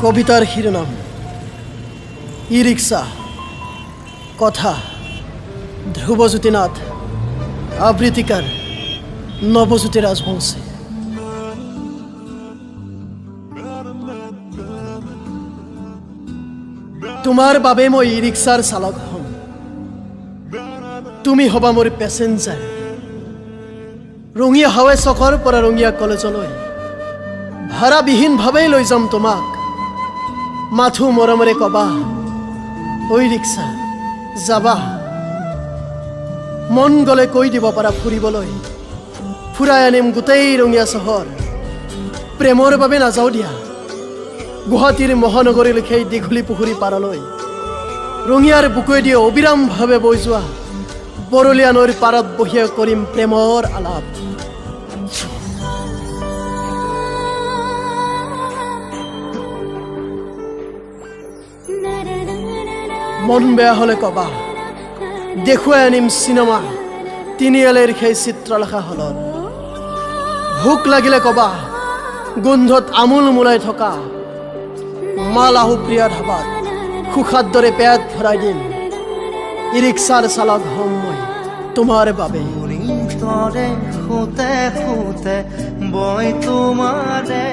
কবিতাৰ শিৰোনাম ই ৰিক্সা। কথা ধ্ৰুৱজ্যোতি নাথ, আবৃত্তিকাৰ নৱজ্যোতি ৰাজবংশী। তোমাৰ বাবে মই ই ৰিক্সাৰ চালক হ'ম, তুমি হ'বা মোৰ পেচেঞ্জাৰ। ৰঙিয়া হাৱে চকৰ পৰা ৰঙিয়া কলেজলৈ ভাড়াবিহীনভাৱেই লৈ যাম তোমাক। মাথো মৰমেৰে কবা, ঐ ৰিক্সা যাবা। মন গ'লে কৈ দিব পাৰা ফুৰিবলৈ, ফুৰাই আনিম গোটেই ৰঙিয়া চহৰ। প্ৰেমৰ বাবে নাযাওঁ দিয়া গুৱাহাটীৰ মহানগৰীৰ সেই দীঘলী পুখুৰী পাৰলৈ। ৰঙিয়াৰ বুকুৱেদি অবিৰামভাৱে বৈ যোৱা বৰলীয়া নৈৰ পাৰত বহিয়ে কৰিম প্ৰেমৰ আলাপ। মন বেয়া হ'লে কবা, দেখুৱাই আনিম চিনেমা তিনিআলিৰ সেই চিত্ৰলেখা হলত। ভোক লাগিলে কবা, গোন্ধত আমোল মোলাই থকা মালাহু প্ৰিয়া ধাবাত সুখাদ্যৰে পেট ভৰাই দিম। ই ৰিক্সাৰ চালক হ'ম মই তোমাৰ বাবে। তৰে সোতে সোতে বই তোমাৰে